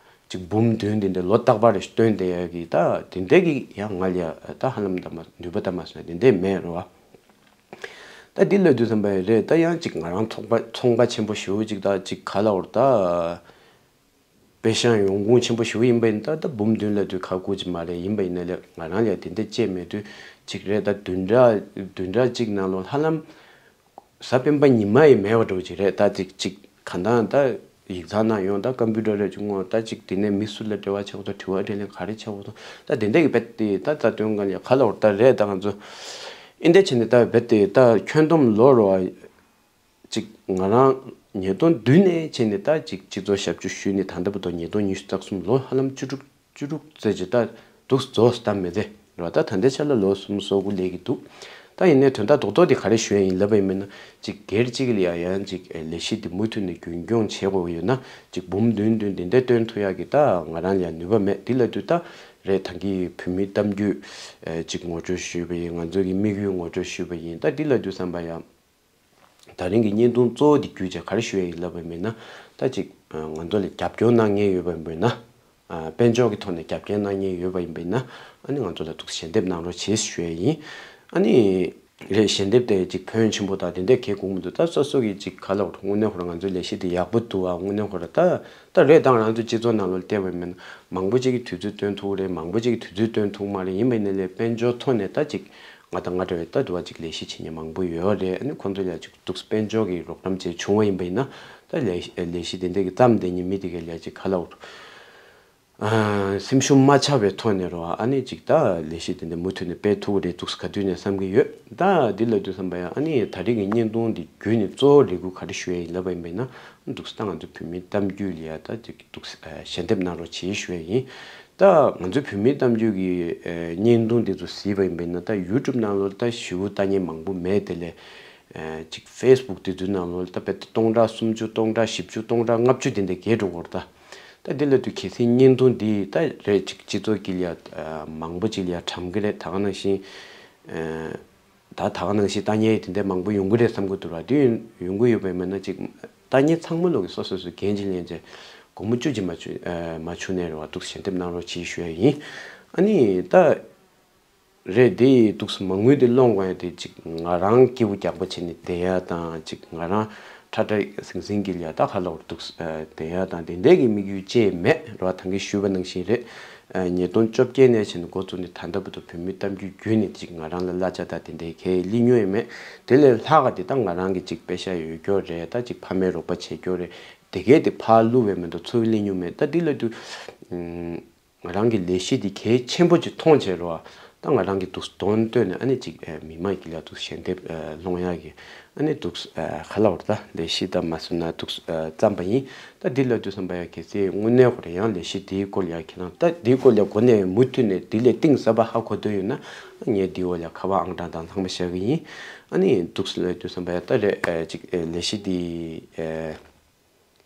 ཅིག་འབུམ་བདུན་འདི་འདྲ་ལོ་རྟག་པར་སྟོན་བསྡད་ཡ་གི་ད་དེ་འདྲ་གི་ཡང་ང་ལ་ཡ་ད་ཧ་ལམ་ད་མ་ནུས་པ་ད་མ་སོང་ན་དེ་འདྲ་མེད་རེད་བ། ད་འདི་ལབ་དུས་ཙམ་པ་ཡང་རེད། ད་ཡང་ཅིག་ང་རང་ཚོང་པ་ཚོང་པ་ཆེན་པོ་ཞེ་པོ་ཅིག་ད་ཅིག་ག་ལབ་རེད། ད་པེ་ཤང་ཡོང་ཁུངས་ཆེན་པོ་ཞེ་པོ་ཡིན་པ་ཡིན་ད་ད་འབུམ་བདུན་ལབ་དུས་ཁག་པོ་ཅིག་མ་རེད། ཡིན་པ་ཡིན་ན་ལས་ང་རང་ལ་དེ་འདྲ་བྱས་མེད་དུས་ཅིག་རེད། ད་བདུན་ཕྲག་བདུན་ཕྲག་གཅིག་ནང་ལོགས་ཧ་ལམ་གཟའ་སྤེན་པ་ཉི་མ་ཡང་མེད་པ་འདྲ་བོ་ཅིག་རེད། ད་ཅིག་ཅིག་གང་ལྟར་ད་ཡིག་ཚང་ནང་ཡོང་ད་ཀམ་པུ་ཊར་རེ་ཅིག་སྔོག་ད་ཅིག་དེ་ནས་མི་སུ་ལ་འབྲེལ་བ་བྱེད་དགོས་དང་དྲི་བ་དྲིས་ལན་ག་རེ་བྱེད་དགོས་དང་ད་དེ་འདྲ་གི་རྦད་དེ་ད་ད་དོན་ག་ལ་ག་ལབ་རེད། ད་རེད་ད་ང་ཚོ་ཨིན་དེ་བྱས་ནས་ད་རྦད་དེ་ད་ཁྱོན་བསྡོམས་ལོ་རེ་བ་ཅིག་ང་རང་ཉིས་སྟོང་བདུན་ནས་བྱས་ནས་ད་ཅིག་སྤྱི་ཚོགས་ཞབས་ཞུ་ཞུས་ནས་ད་ལྟ་བར་དུ་ཉིས་སྟོང་ཉི་ཤུ་རྩ་གསུམ་ལོ་ཧ་ལམ་བཅུ་དྲུག་བཅུ་དྲུག་ཙམ་ཅིག་ད་འདུག་རྫོགས་སྟབས་མེད་དེ་རེད་བ། ད་ད་ལྟའི་ཆ་ལ་ལོ་གསུམ་སོ་དགུ་སླེབས་ཀྱི་འདུག་ད་ཡིན་ནའི་དོན་དག་རྡོག་རྡོག་དེ་ག་རེ་ཞུ་ཡ་ཡིན་ལབ་པ་ཡིན་མིན་ན་ཅིག་སྒེར་གཅིག་ལ་ཡ་ཡང་ཅིག་ལས་གཞི་དེ་མུ་མཐུད་ནས་རྒྱུན་སྐྱོང་བྱེད་དགོས་ཀྱི་ཡོད་ན་ཅིག་འབུམ་བདུན་བདུན་དེ་འདྲ་བཏོན་ཐུབ་ཡ་གི་ད་ང་རང་ལ་ཡ་ནུས་པ་མེད། དེ་ལབ་དུས་ད་རེད་ད་གིན་བོད་མིའི་གཏམ་རྒྱུད་ཅིག་ངོ་སྤྲོད་ཞུས་པ་ཡིན། ང་ཚོ་གི་དམིགས་ཡུལ་ངོ་སྤྲོད་ཞུས་པ་ཡིན། ད་དེ་ལབ་དུས་ཙམ་པ་ཡ། ད་རིང་གི་བརྙན་ཐུང་གཙོ་བོ་དེ་བརྒྱུད་བྱས་ག་རེ་ཞུ་ཡ་ཡིན་ལབ་པ་ཡིན་ན། ད་ཅིག་ང་ཚོ་ལ་རྒྱབ་སྐྱོར་གནང་མཁན་ཡོད་པ་ཡིན་ན། དཔལ་འབྱོར་གྱི་ཐོག་ནས་རྒྱབ་སྐྱོར་གནང་མཁན་ཡོད་པ་ཡིན་པ་ཡིན་ན། ཨ་ནི་ང་ཚོ་ལ་འདུག་ཞལ་འདེབས་གནང་རོགས་བྱེད་ཞུ་ཡ་ཡིན། ཨ་ནི། རེད་ཞལ་འདེབས་དེ་ཅིག་ཕོན་ཆེན་པོ་དང་དེ་འདྲ་གང་དགོས་མི་འདུག་ད་སོ་སོ་གི་ཅིག་ག་ལབ་དགོས་རེད། དངོས་གནས་ཁོ་རང་ང་ཚོའི་ལས་གཞི་དེ་ཡག་པོ་འདུག་ཨ། དངོས་གནས་ཁོ་རང་ད་ད་རེད་ད་ང་རང་ཚོ་སྤྱི་ཚོགས་ནང་ལོགས་བལྟས་པ་ཡིན་ན་མང་པོ་ཅིག་གིས་དུས་ཚོད་བཏོན་ཐུབ་རེད། མང་པོ་ཅིག་གིས་དུས་ཚོད་བཏོན་ཐུབ་མ་རེད། ཡིན་པ་ཡིན་ན་ལས་དཔལ་འབྱོར་ཐོག་ནས་ད་ཅིག་ང་དང་ང་འདྲ་བའི་ལྟ་འདུག་བ་ཅིག་ལས་གཞི་བྱེད་མཁན་མང་པོ་ཡོད་རེད། ཨ་ནི་ཁོང་ཚོ་ལ་ཅིག་འདུག་དཔལ་འབྱོར་གྱི་རོགས་རམ་བྱས་བྱུང་བ་ཡིན་པ་ཡིན་ན་ད་ལས་ལས་གཞི་དེ་འདྲ་གི་བརྩམས་བསྡད་མཁན་མི་དེ་གའི་ལ་ཅིག་ག་ལབ་དགོས་རེད། ཨ་སེམས་ཤུགས་མ་ཆག་པའི་ཐོག་ནས་རོ། ཨ་ནི་ཅིག་ད་ལས་གཞི་དེ་འདྲ་མུ་མཐུད་ནས་སྤེལ་ཐུབ་ཀྱི་རེད་འདུག་ག་དུས་ནས་བསམ་གྱི་ཡོད། ད་འདི་ལ་དུས་བསམ་པ་ཡང་ཨ་ནི་ད་རེས་ཀྱི་བརྙན་ཐུང་འདི་བརྒྱུད་ནས་གཙོ་བོ་རེ་སྐུལ་ག་རེ་ཞུ་ཡ་ཡིན་ལབ་པ་ཡིན་པ་ཡིན་ན། འདུག་ད་ང་ཚོ་བོད་མིའི་གཏམ་རྒྱུད་ལ་ཡ་ད་ཅིག་འདུག་ཞལ་འདེབས་གནང་རོགས་བྱེད་ཞུ་ཡ་ཡིན། ད་ང་ཚོ་བོད་མིའི་གཏམ་རྒྱུད་ཀྱི་བརྙན་ཐུང་འདི་ཚོ་གཟིགས་པ་ཡིན་པ་ཡིན་ན་ད་ཡུ་ཊུབ་ནང་ལོགས་ད་ཞེ་པོ་ལྟ་མཁན་མང་པོ་མེད། དེ་ལས་ཅིག་ཕེ་སི་བུག་དེ་ཚོའི་ནང་ལོགས་ད་དཔེ་སྟོང་ཕྲག་སུམ་ཅུ་སྟོང་ཕྲག་བཞི་བཅུ་སྟོང་ཕྲག་ལྔ་བཅུ་དེ་འདྲ་བརྒལ་འགྲོ་གི་རེད་ད། ད་འདི་ལ་དུས་གལ་སྲིད་བརྙན་ཐུང་འདི་ད་རེད་ཅིག་སྤྱི་ཚོགས་ཀྱི་ལ་ཡ་མང་པོ་ཅིག་ལ་ཡ་གྲམ་གི་རེད། ད་ག་ནང་བཞིན་ད་ད་ག་ནང་བཞིན་ལྟ་མཁན་དེ་འདྲ་མང་པོ་ཡོང་གི་རེད་བསམ་གི་འདུག་ར། དེ་ཡོང་གི་ཡོད་པ་ཡིན་ན་ཅིག་ལྟ་མཁན་ཚང་མ་ལོག་གི་སོ་སོ་སོ་འགན་ཅིག་ལེན་བྱས་སྒོར་མོ་བཅུ་གཅིག་མ་བྱུང་མ་བྱུང་ནས་རེད་བ་འདུག་ཞལ་འདེབས་གནང་རོགས་བྱེད་ཞུ་ཡ་ཡིན། ཨ་ནི་ད། རེད་དེ་འདུག་སེ་མ་དངུལ་དེ་སློང་དགོས་ཡ་དེ་ཅིག་ང་རང་སྐྱིད་པོ་རྒྱག་པོ་བྱས་ནས་བསྡད་ཡ་དང་ཅིག་ང་རང་ཁྲ་ཁྲ་ཟིང་ཟིང་གི་ལ་ཡ་ད་ག་ལབ་དགོས་རེད་འདུག་སེ་བསྡད་ཡ་དང་དེ་འདྲའི་གི་དམིགས་ཡུལ་ཅིག་མེད་རེད་བ། ད་གིན་ཞུས་པ་ནང་བཞིན་རེད། ཉིས་སྟོང་བཅོ་བརྒྱད་ནས་བྱས་ནས་འགོ་བཙུགས་ནས་ད་ལྟ་བར་དུ་བོད་མིའི་གཏམ་རྒྱུད་བརྒྱུད་ནས་ཅིག་ང་རང་ལ་གླ་ཆ་ད་དེ་འདྲའི་གས་སླེབས་མྱོང་ཡ་མེད། དེ་ལས་ལྷག་ག་དེ་ད་ང་རང་གི་ཅིག་པེ་ཤ་ཡོད་རྒྱུ་རེད། ད་ཅིག་ཕ་མའི་རོགས་པ་བྱེད་རྒྱུ་རེད། དེ་གས་དེ་ཕར་བླུགས་པ་མ་གཏོགས་འཚོ་བ་སླེབས་མྱོང་མེད། ད་འདི་ལ་དུས། ང་རང་གི་ལས་གཞི་འདི་གལ་ཆེན་པོ་ཅིག་མཐོང་བྱས་རོ། ད་ང་རང་གི་འདུག་སེ་གདོང་བསྟོད་ནས་ཨ་ནི་ཅིག་མི་མང་གི་ལ་འདུག་སེ་ཞལ་འདེབས་སློང་ཡག་གི་ཨ་ནི་འདུག་སེ་ག་ལབ་དགོས་རེད། ད་ལས་གཞི་ད་མ་བཟོས་ན་འདུག་སེ་བརྩམས་པ་ཡིན། ད་འདི་ལ་དུས་བསམ་པ་ཡ་གལ་སྲིད་དངོས་གནས་ཁོ་རང་ཡང་ལས་གཞི་འདིའི་སྐོར་ལ་ཡ་ཁྱེད་རང་ད་འདིའི་སྐོར་ལ་འགོ་ནས་མུ་མཐུད་ནས་འདི་ལས་གཏིང་ཟབ་པ་ཧ་གོ་འདོད་ཡོད་ན་ངས་འདིའི་འོག་ལ་ཁ་པར་ཨང་གྲངས་དང་ཚང་མ་བཞག་གི་ཡིན། ཨ་ནི་འདུག་སེ་ལ་དུས་བསམ་པ་ཡ་ད་རེད་ཅིག་ལས་གཞི་འདི།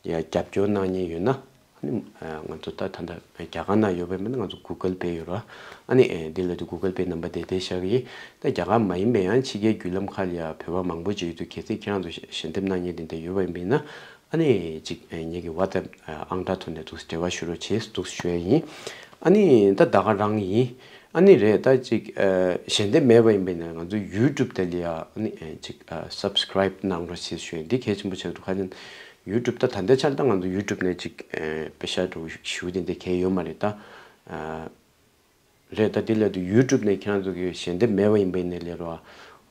ཡ་རྒྱབ་སྐྱོར་གནང་མཁན་ཡོད་ན། ཨ་ནི་ང་ཚོ་ད་ད་ལྟ་རྒྱ་གར་ནང་ཡོད་པ་མིན་ན་ང་ཚོ་Google Pay ཡོད་ར། ཨ་ནི་འདི་ལ་དུ་Google Pay ནམ་བར་དེ་དེ་བཞག་གི་ཡིན། ད་རྒྱ་གར་མ་ཡིན་པའི་ཡང་ཕྱི་རྒྱལ་བརྒྱུད་ལམ་ཁག་ལ་ཡ་བོད་པ་མང་པོ་ཅིག་ཡོད་དུས་གལ་སྲིད་ཁྱེད་རང་ཚོ་ཞལ་འདེབས་གནང་མཁན་དེ་འདྲ་ཡོད་པ་ཡིན་པས་ན། ཨ་ནི་ཅིག་ངེད་ཀྱི་WhatsApp་ཨང་གྲངས་ཐོག་ནས་འདུག་སེ་འབྲེལ་བ་ཞུ་རོགས་བྱེད་འདུག་སེ་ཞུ་ཡ་ཡིན། ཨ་ནི་ད་ད་ག་རང་ཡིན། ཨ་ནི་རེད་ད་ཅིག་ཞལ་འདེབས་མེད་པ་ཡིན་པས་ན་ང་ཚོ་YouTube་དེ་ལ་ཡ་ཨ་ནི་ཅིག་subscribe་གནང་རོགས་བྱེད་ཞུ་ཡ་འདི་གལ་ཆེན་པོ་ཆགས་འདུག་ཁ་ཅིག་ཡུ་ཊུབ་ད་ད་ལྟའི་ཆར་ད་ང་ཚོ་ཡུ་ཊུབ་ནས་ཅིག་ཨེ་པེ་ཤ་འགྲོ་ཞུ་དེ་འདྲ་གང་ཡང་ཡོད་མ་རེད་ད། ཨ་རེད་ད། དེ་ལས་དུ་ཡུ་ཊུབ་ནས་ཁྱེད་རང་ཚོ་གི་ཞལ་འདེབས་མེད་པ་ཡིན་པ་ཡིན་ནའི་ལས་རོ།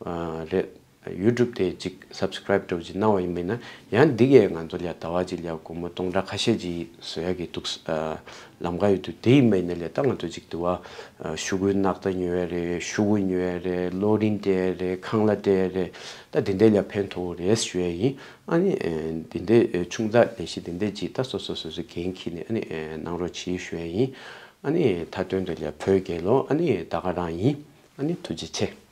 ཨ་རེད། ཡུ་ཊུབ་དེ་ཅིག་སབ་སི་ཀ་རའིབ་འདྲ་པོ་ཅིག་གནང་བ་ཡིན་པ་ཡིན་ན། ཡང་འདི་གས་ང་ཚོ་ལ་ཟླ་བ་གཅིག་ལ་སྒོར་མོ་སྟོང་ཕྲག་ཁ་ཤས་ཅིག་བཟོ་ཡ་གི་འདུག་ཨ་ལམ་ཁ་ཡོད་དུས། དེ་ཡིན་པ་ཡིན་ནའི་ལས་ད་ང་ཚོ་ཅིག་དུ་བ་ཨ་ཤོག་གུའི་སྣག་ཚ་ཉོ་ཡ་རེད། ཤོག་གུ་ཉོ་ཡ་རེད། གློག་རིན་སྤྲད་ཡ་རེད། ཁང་གླ་སྤྲད་ཡ་རེད། ད་དེ་འདྲ་ལ་ཕན་ཐོགས་རེད་ཞུ་ཡ་ཡིན། ཨ་ནི་ཨེ་འདི་འདྲའི་ཨེ་ཆུང་ཙག་ལས་གཞི་འདི་འདྲའི་ཅིག་ད་སོ་སོ་སོ་སོའི་འགན་འཁྱེར་ནས་ཨ་ནི་ཨེ་གནང་རོགས་གྱིས་ཞུ་ཡ་ཡིན། ཨ་ནི་མཐའ་དོན་དུ་ལ་བོད་རྒྱལ་ལོ། ཨ་ནི་ད་ག་རང་ཡིན། ཨ་ནི་ཐུགས་རྗེ་ཆེ།